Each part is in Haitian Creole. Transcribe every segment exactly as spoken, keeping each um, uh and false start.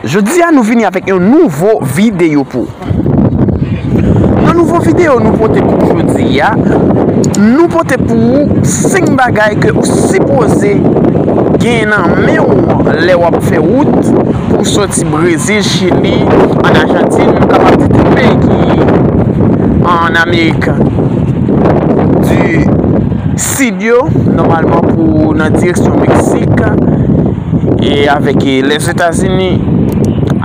Jodi a nou vini avèk yon nouvo videyo pou ou. Nan nouvo videyo nou pote pou jodi a, nou pote pou ou senk bagay ke ou sipoze gen nan men w lè w ap fè wout pou soti Brezil, Chili, ann Ajantin, nou kapab di tout peyi ki ann Amerik di Sid yo, nòmalman pou nan direksyon Meksik, e avèk, e, Lèzetazini,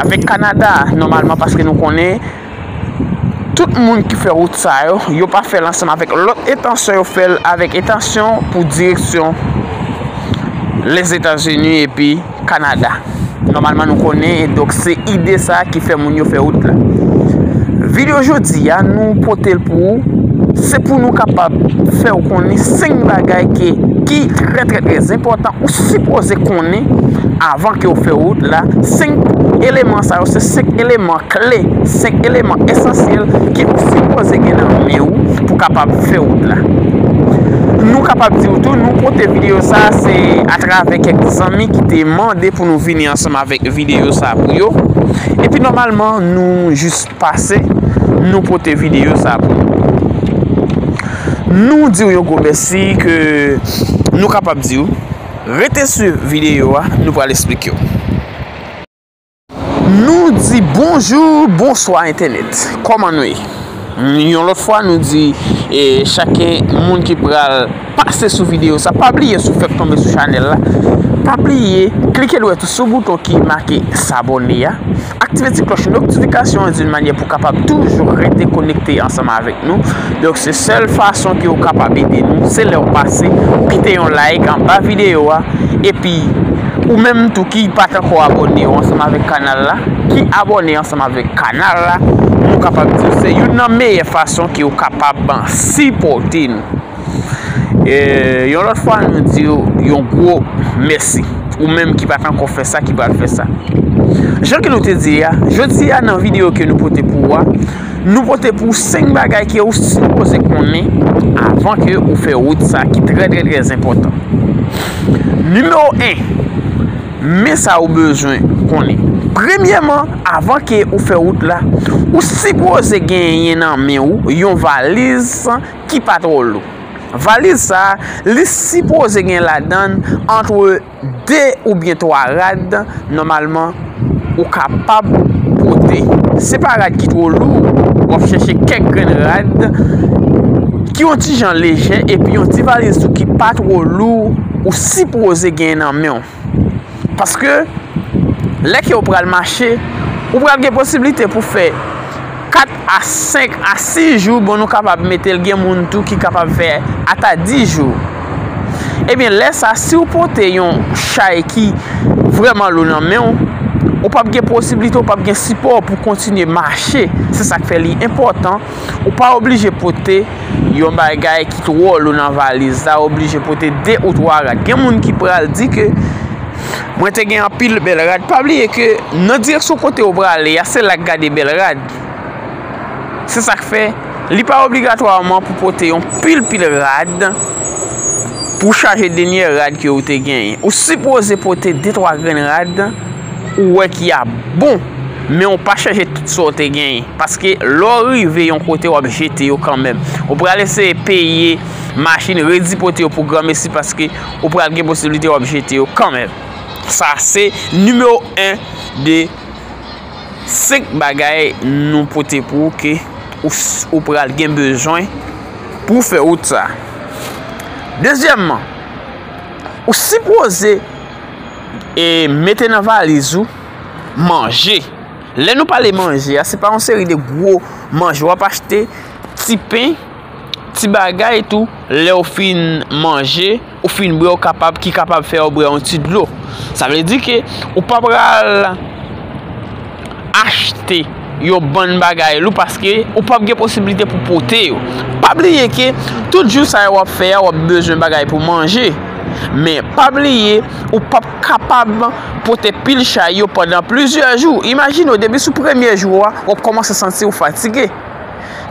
avèk Kanada, nòmalman, paske nou konnen tout moun ki fè wout sa yo, yo pa fè l ansanm avèk lòt entansyon, yo fè l avèk entansyon pou direksyon Lèzetazini epi Kanada. Nòmalman nou konnen, donk se ide sa ki fè moun yo fè wout la. Videyo jodi a, nou pote l pou ou. Se pou nou kapab fè w konnen senk bagay ke, ki trè, trè, trè enpòtan ou sipoze konnen avan ke w fè wout la. Senk eleman sa yo, se senk eleman kle, senk eleman esansyèl ke ou sipoze gen nan men w pou kapab fè wout la. Nou kapab di w tou, nou pote videyo sa, se atravè kèk zanmi ki te mande pou nou vini ansanm avèk videyo sa pou yo. Epi nòmalman, nou jis pase, nou pote videyo sa pou nou. Nou di w yon gwo mèsi ke nou kapab di w. Rete swiv videyo a, nou pral esplike w. Nou di bonjou, bonswa entènèt. Kòman nou ye? Yon lòt fwa, nou di, e, chaken moun ki pral pase sou videyo sa, pa bliye si w fèk tonbe sou chanèl la, pa bliye klike dwèt ou sou bouton ki make sabone a, aktive ti klòch notifikasyon an d'une manière pou kapab toujou rete konekte ansanm avèk nou. Donk, se sèl fason ke w kapab ede nou, se lè w pase, kite yon like anba videyo a, epi ou menm tou ki pa t ankò abòne w ansanm avèk kanal la, ki abòne ansanm avèk kanal la, nou kapab di w se youn nan meyè fason ke w kapab sipòte nou. E, yon lòt fwa, nou di w yon gwo mèsi. Ou menm ki pa t ankò fè sa, ki pral fè sa. Jan ke nou te di a, jodi a nan videyo ke nou pote pou ou a, nou pote pou ou senk bagay ke ou sipoze konnen avan ke ou fè wout sa ki trè, trè, trè enpòtan. Nimewo en, men sa ou bezwen konnen. Premyèman, avan ke ou fè wout la, ou sipoze genyen nan men ou yon valiz ki pa twò lou. Valiz sa a, li sipoze gen ladan l ant de oubyen twa rad, nòmalman, ou kapab pote. Se pa rad ki twò lou, w ap chèche kèk grenn rad ki yon ti jan lejè, epi yon ti valiz tou ki pa twò lou, ou sipoze gen nan men w. Paske, lè ke w pral mache, ou pral gen posiblite pou fè kat a senk a sis jou, bon, nou kapab mete l, gen moun tou ki kapab fè ata dis jou. Ebyen, lè sa, si w pote yon chay ki vrèman lou nan men w, ou p ap gen posiblite, ou p ap gen sipò pou kontinye mache. Se sa k fè li enpòtan. Ou pa oblije pote yon bagay ki twò lou nan valiz la, oblije pote de ou twa rad. Gen moun ki pral di ke mwen te gen anpil bèl rad. Pa bliye ke nan direksyon kote w prale a, se la k gade bèl rad. Se sa k fè, li pa obligatwaman pou pote yon pil pil rad pou chaje dènye rad ke ou te genyen. Ou sipoze pote de twa grenn rad ou wè ki ap bon, men ou pa chaje tout sa w te genyen. Paske lè w rive yon kote, w ap jete yo kanmenm. Ou pral eseye peye machin redipote yo pou granmesi, paske ou pral gen posiblite w ap jete yo kanmenm. Sa se nimewo en de senk bagay nou pote pou ou ke ou, s- ou pral gen bezwen pou w fè wout sa. Dezyèmman, ou sipoze e mete nan valiz ou manje. Lè nou pale manje a, se pa yon seri de gwo manje. W ap achte ti pen, ti bagay tou, lè w fin manje, ou fin bwè, ou kapab, ki kapab fè w bwè yon ti dlo. Sa vle di ke ou pa pral achte yon bann bagay lou paske ou p ap gen posiblite pou pote yo. Pa bliye ke tout jou sa yo w ap fè a, w ap bezwen bagay pou manje. Men pa bliye, ou p ap kapab pote pil chay yo pandan plizyè jou. Imajine w, depi sou premye jou a, w ap kòmanse santi w fatige.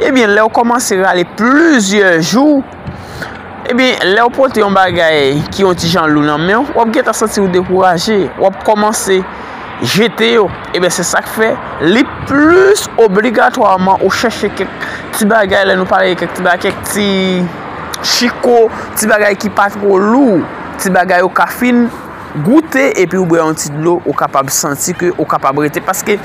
Ebyen, lè w kòmanse rale plizyè jou, ebyen, lè w pote yon bagay ki yon ti jan lou nan men w, w ap gentan santi w dekouraje. W ap kòmanse jete yo. Ebyen, se sa k fè li plis obligatwaman ou chèche kèk ti bagay, lè nou pale de kèk ti bagay, kèk ti chiko, ti bagay ki pa twò lou, ti bagay ou ka fin goute, epi ou bwè yon ti dlo, ou kapab santi ke ou kapab rete. Paske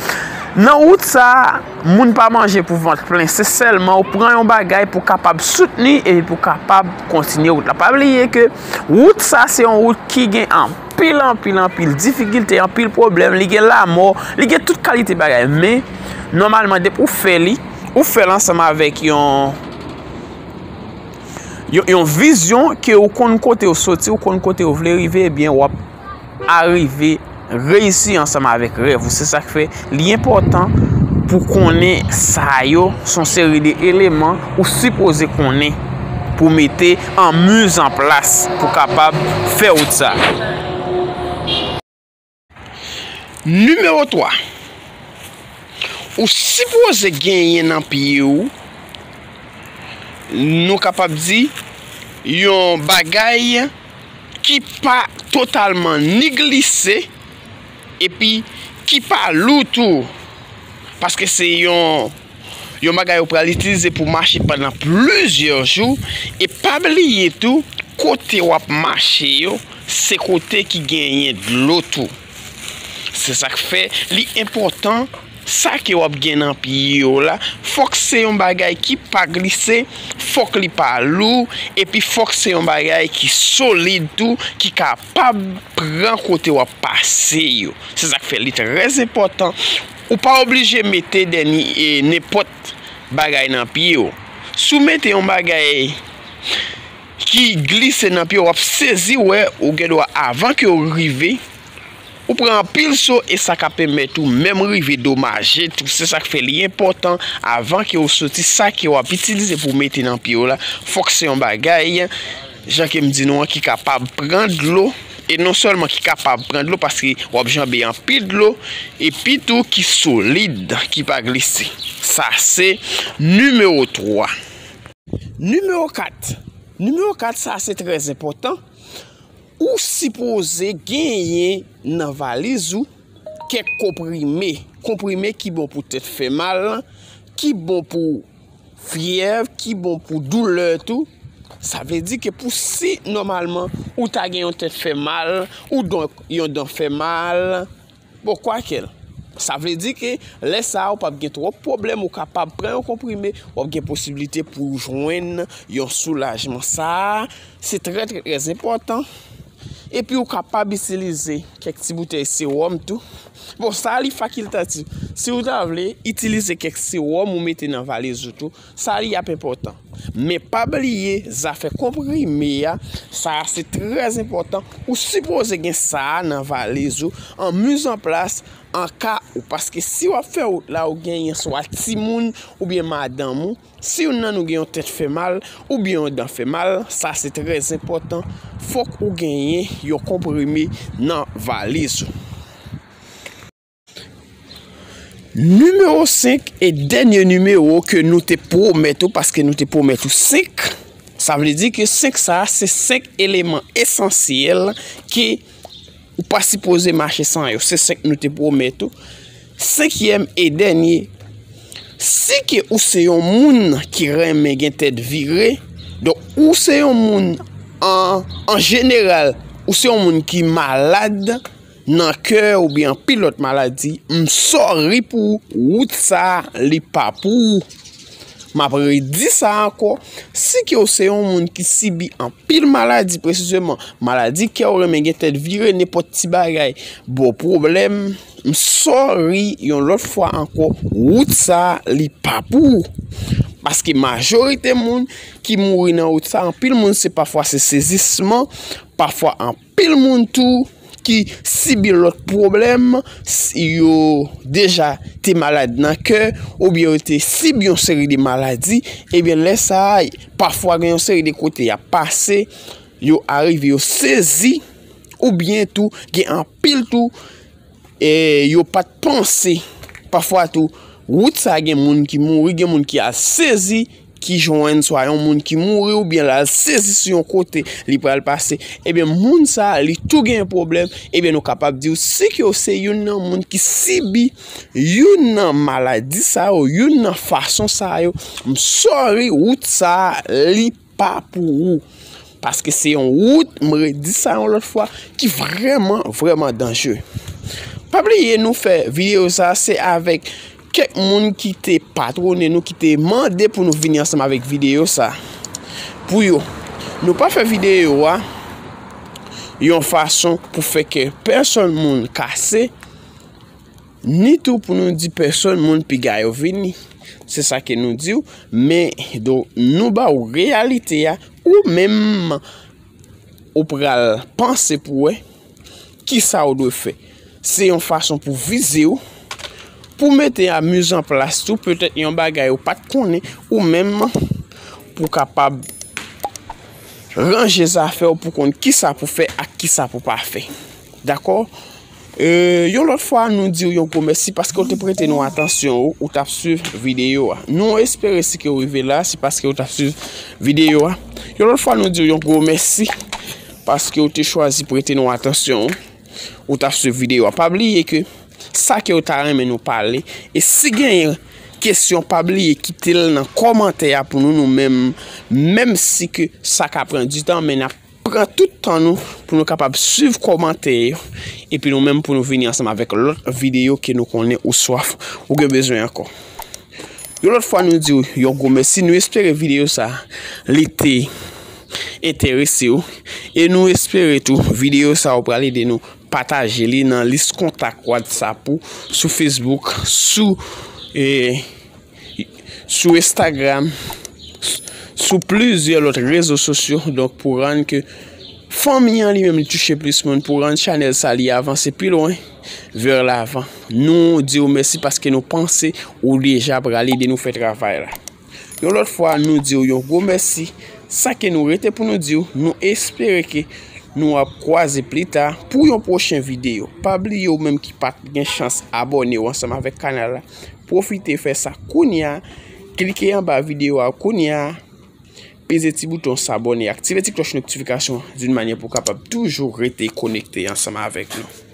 nan wout sa a, moun pa manje pou vant plen. Se sèlman ou pran yon bagay pou kapab soutni epi pou kapab kontinye wout la. Pa bliye ke wout sa a se yon wout ki gen anpil, anpil, anpil difikilte, anpil pwoblèm. Li gen lanmò, li gen tout kalite bagay. Men, nòmalman, depi ou fè li, ou fè l ansanm avèk yon, yon, yon vizyon ke ou konn kote ou soti, ou konn kote ou vle rive, ebyen, w ap arive reyisi ansanm avèk rèv ou. Se sa k fè li enpòtan pou konnen sa yo se yon seri de eleman ou sipoze konnen pou mete an miz an plas pou kapab fè wout sa. Nimewo twa, ou sipoze genyen nan pye w, nou kapab di, yon bagay ki pa totalman ni glise, epi ki pa lou tou, paske se yon, yon bagay ou pral itilize pou mache pandan plizyè jou, e pa bliye tou, kote w ap mache yo, se kote ki genyen dlo tou. Se sa k fè li enpòtan, sa ke w ap gen nan pye w la, fòk se yon bagay ki pa glise, fòk li pa lou, epi fòk se yon bagay ki solid tou, ki kapab pran kote w ap pase yo. Se sa k fè li trè enpòtan. Ou pa oblije mete dènye, e, nenpòt bagay nan pye w. Si w mete yon bagay ki glise nan pye w, w ap sezi wè ou gen dwa, avan ke w rive, ou pran anpil so, e sa ka pèmèt ou menm rive domaje tou. Se sa k fè li enpòtan, avan ke w soti, sa ke w ap itilize pou w mete nan pye w la, fòk se yon bagay, jan ke m di nou an, ki kapab pran dlo, e non sèlman ki kapab pran dlo, paske w ap janbe anpil dlo, epi tou ki solid, ki pa glise. Sa se nimewo twa. Nimewo kat. Nimewo kat, sa se trè enpòtan. Ou sipoze genyen nan valiz ou kèk konprime. Konprime ki bon pou tèt fè mal, ki bon pou fyèv, ki bon pou doulè tou. Sa vle di ke pou si nòmalman ou ta gen yon tèt fè mal, ou don, yon dan fè mal, bon, kwakèl. Sa vle di ke lè sa a, ou p ap gen twòp pwoblèm, ou kapab pran yon konprime, w ap gen posiblite pou w jwenn yon soulajman. Sa a, se trè, trè, trè enpòtan. Epi ou kapab itilize kèk ti boutèy sewòm tou. Bon, sa a li fakiltatif. Si ou ta vle, itilize kèk sewòm ou mete nan valiz ou tou. Sa li ap enpòtan. Men pa bliye, zafè konprime a, sa a se trè enpòtan. Ou sipoze gen sa a nan valiz ou, an miz an plas, an ka ou. Paske si w ap fè wout la, ou genyen swa timoun oubyen madanm ou, si youn nan nou gen yon tèt fè mal, oubyen yon dan fè mal, sa se trè enpòtan. Fòk ou genyen yon konprime nan valiz ou. Nimewo senk e dènye nimewo ke nou te pwomèt ou, paske nou te pwomèt ou senk. Sa vle di ke senk sa a, se senk eleman esansyèl ke ou pa sipoze mache san yo. Se senk nou te pwomèt ou. Senkyèm e dènye, si ke ou se yon moun ki renmen gen tèt vire, donk ou se yon moun an, an jeneral, ou se yon moun ki malad, nan kè oubyen anpil lòt maladi, m sòri pou ou, wout sa a, li pa pou ou. M ap redi sa ankò, si ke w se yon moun ki sibi anpil maladi, presizeman maladi kè w, renmen gen tèt vire, nenpòt ti bagay ba w pwoblèm, m sòri yon lòt fwa ankò, wout sa a, li pa pou ou. Paske majorite moun ki mouri nan wout sa a, anpil moun se pafwa se sezisman, pafwa anpil moun tou ki sibi lòt pwoblèm, s-, yo deja te malad nan kè, oubyen yo te sibi yon seri de maladi, ebyen lè sa a, pafwa gen yon seri de kote y ap pase, yo arive, yo sezi, oubyen tou, gen anpil tou, e yo pa t panse. Pafwa tou, wout sa a gen moun ki mouri, gen moun ki al sezi, ki jwenn swa yon moun ki mouri oubyen l al sezi sou yon kote li pral pase, ebyen, moun sa a, li tou gen pwoblèm, ebyen, nou kapab di w, si ke w se youn nan moun ki sibi youn nan maladi sa yo, youn nan fason sa yo, m sorry, wout sa a, li pa pou ou. Paske se yon wout, m redi sa yon lòt fwa, ki vrèman, vrèman danjere. Pa bliye nou fè videyo sa, se avèk kèk moun ki te patwone nou, ki te mande pou nou vini ansanm avèk videyo sa. Pou yo, nou pa fè videyo a yon fason pou fè kè pèsonn moun kase, ni tou pou nou di pèsonn moun piga yo vini. Se sa ke nou di w, men do, nou ba w reyalite a, ou menm ou pral panse pou wè kisa ou dwe fè. Se yon fason pou vize w, pou mete a miz an plas tou, petèt yon bagay ou pa t konnen, ou menm pou kapab ranje zafè w pou konn kisa pou fè ak kisa pou pa fè. Dakò? E, yon lòt fwa, nou di w yon gwo mèsi paske w te prete nou atansyon, ou, ou t ap swiv videyo a. Nou espere si ke w rive la, se paske w t ap swiv videyo a. Yon lòt fwa, nou di w yon gwo mèsi paske w te chwazi prete nou atansyon, ou, ou t ap swiv videyo a. Pa bliye ke sa ke w ta renmen nou pale, e si genyen kesyon, pa bliye kite l nan kòmantè a pou nou, nou menm, menm si ke sa ka pran di tan, men n ap pran tout tan nou pou nou kapab swiv kòmantè yo, epi nou menm pou nou vini ansanm avèk lòt videyo ke nou konnen ou swaf, ou gen bezwen ankò. Yon lòt fwa, nou di w yon gwo mèsi. Nou espere videyo sa, li te enterese w, e nou espere tou videyo sa ou pral ede nou pataje li nan lis kontak WhatsApp ou, sou Facebook, sou, e, sou Instagram, sou plizyè lòt rezo sosyo. Donk, pou rann ke fanmi an li menm li touche plis moun, pou rann chanèl sa li avanse pi lwen, vè lavan. Nou di w mèsi paske nou panse ou deja pral ede nou fè travay la. Yon lòt fwa, nou di w yon gwo mèsi. Sa ke nou rete pou nou di w, nou espere ke nou ap kwaze pli ta pou yon pwochen videyo. Pa bliye, ou menm ki pa t gen chans abòne w ansanm avèk kanal la, pwofite fè sa kounye a. Klike anba videyo a kounye a, peze ti bouton s'abonner, aktive ti klòch notifikasyon d'une manière pou w kapab toujou rete konekte ansanm avèk nou.